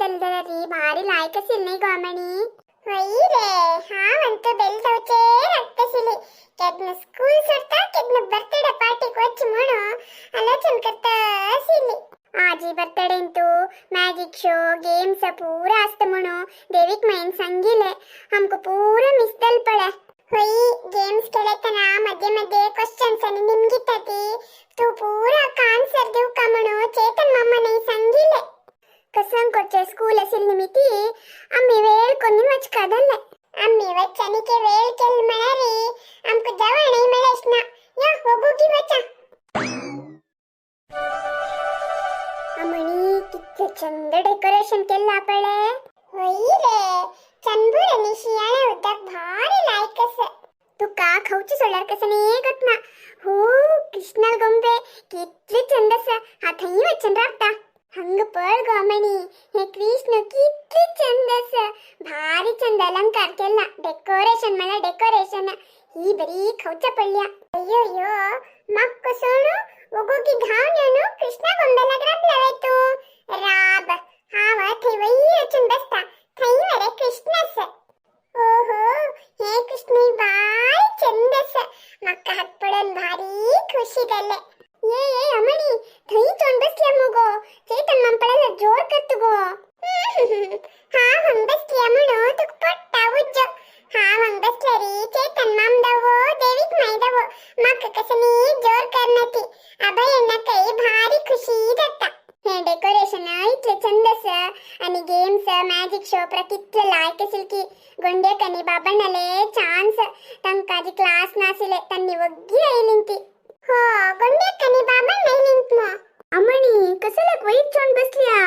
आसतलें जाल्यार री भारी लायक आशिल्ली न्ही गो अमणी. हय रे, हांव अंतू बेल धांवचेर आसताशिल्ली. केन्ना स्कूल सोडटा केन्ना बर्थडे पार्टीक वच म्हणून आलोचन करता आशिल्ली. आजी बर्थडेंतू मॅजिक शो गेम्स पूरा आसता म्हणून देवीक माईन सांगिले. आमकां पूरा मिसतल पळे. होय, गेम्स खेळतना मध्ये मध्ये क्वेश्चन्स आणि निमगिताती, तू पूरा आन्सर दिवका म्हणून चेतन मामाने सांगिले. कसं करचे स्कूल असेल निमिती आम्ही वेळ कोणी वचकादले. आम्ही वच्चानिके वेळ केल म्हळ्यारी आमकां जेवणय मेळेच ना. या होगुगी वचा. अमणी, कितले चंद डेकोरेशन केल्ला पळे. होय रे, चंबूर आणि शियाळे उदक भारी लायक आसा. तुका खावचे सोडल्यार कसं न्ही गतना. हो, कृष्णाल ಗೊಂಬೆ कितले चंद आसा. हा थंय वचन रावता. हंग पळ गो अमणी, हे कृष्ण कितले चंद आसा. भारी चंद अलंकार केला, डेकोरेशन म्हळ्यार डेकोरेशन. ही बरी खावच्या पडल्या. अय्यो यो, मक्क सोणू ओगोगी धावन येणू कृष्णा ಗೊಂಬೆಲಾಗ राबलावे तू. राब, हांव थंय वयर वचून बसता. थंय मरे कृष्ण आसा. ओहो, हे कृष्ण बाय चंद आसा. म्हाका हात पळोवन भारी खुशी जाले. ये ये अमणी, थंय चोवन बसल्या मुगो. चेतन माम पळयल्यार जोर करता गो. हांव हांग बसल्या म्हणून तुका पडटा उज्जो. हांव हांग बसल्यारी चेतन माम दवो, देवीक माय दवो, म्हाका कसं न्ही जोर करना ती. अभय भारी खुशी जाता. हे डेकोरेशन इतले चंद आसा आणि गेम्स मॅजिक शो प्रा कितले लायक आशिल्ले की गोंड्याक आनी बाबाणाले चान्स. तांकां जी क्लास नाशिल्ले तांणी वग्गी आयलीं ती. हो, गोंड्याक आनी बाबाण आयलीं मो. अमणी, कसल्याक वयर चोवन बसल्या?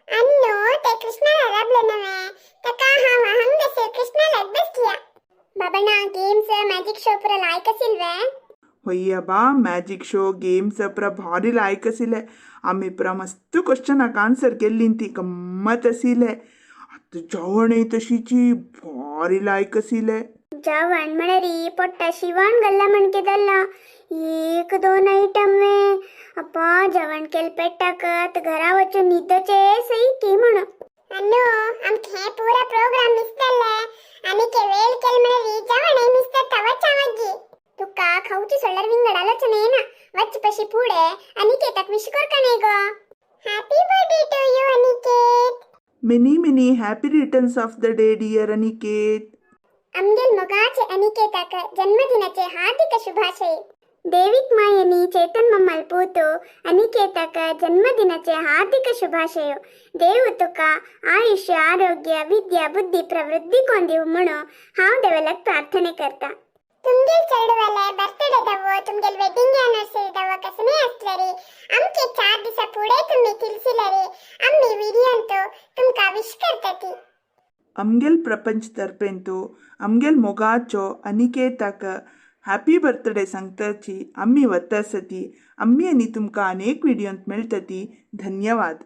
अन्नो, ते कृष्णाला राबले नव्हे, ताका हांव हांगासर कृष्णालाच बसल्या. बाबाणा, गेम्स मॅजिक शो पुरा लायक आशिल्ले. ಹೊಯ್ಯಬಾ, ಮ್ಯಾಜಿಕ್ ಶೋ ಗೇಮ್ಸ್ ಅಪ್ರ ಭಾರಿ ಲಾಯ್ಕ್ ಅಸಿಲೆ. ಆಮಿ ಪುರ ಮಸ್ತ್ ಕ್ವಶನಾक ಆನ್ಸರ್ केल्लीं, गम्मत आशिल्ले. आतां जेवणय तशीची भारी लायक आशिल्ले. जेवण म्हळ्यार पोट्टा शिवण गल्ला म्हणकेदल्ला. एक दोन आयटम वे अप्पा, जेवण केल पेट्टाक आतां घरा वचून न्हिदचे सई की म्हणून. अन्नू, आमकां हे पुरा प्रोग्राम मिसतले आनी के वेळ केल म्हळ्यार जेवणय मिसता. वचा. तुका खावची सोडल्यार विंगड आलोचना येना. वच पशी पुढे अनिकेताक विश करका नाही गो. Happy birthday to you Aniket. Many many happy returns of the day, dear Aniket. आमगेल मोगाचे अनिकेताक जन्मदिनाचे हार्दिक शुभाशय. देविक मायनी चेतन मम्मल पूತು ಅನಿಕೇತಕ ಜನ್ಮದಿನचे ಹಾರ್ದಿಕ ಶುಭಾಶಯ. ದೇವು ತುका आयुष्य, आरोग्य, विद्या, बुद्धी प्रवृत्ती कोंदिव म्हणून हांव देवाक प्रार्थने करता. तुमगेल चेडवाले बर्थडे दवो, तुमगेल वेडिंग एनिवर्सरी दवो, कसणे असलेरी आमचे 4 दिसा पुढे तुम्ही तिळसिलरी आम्ही विडियोंतु तुमका विश करतती. ಅಮ್ಗೆಲ್ ಪ್ರಪಂಚ ತರ್ಪೆಂತು ಅಮ್ಗೆಲ್ ಮೊಗಾचो अनिकेताक हॅपी बर्थडे सांगताची आम्ही वत्तासती. आम्ही आनी तुमकां अनेक व्हिडियोंत मेळटती. धन्यवाद.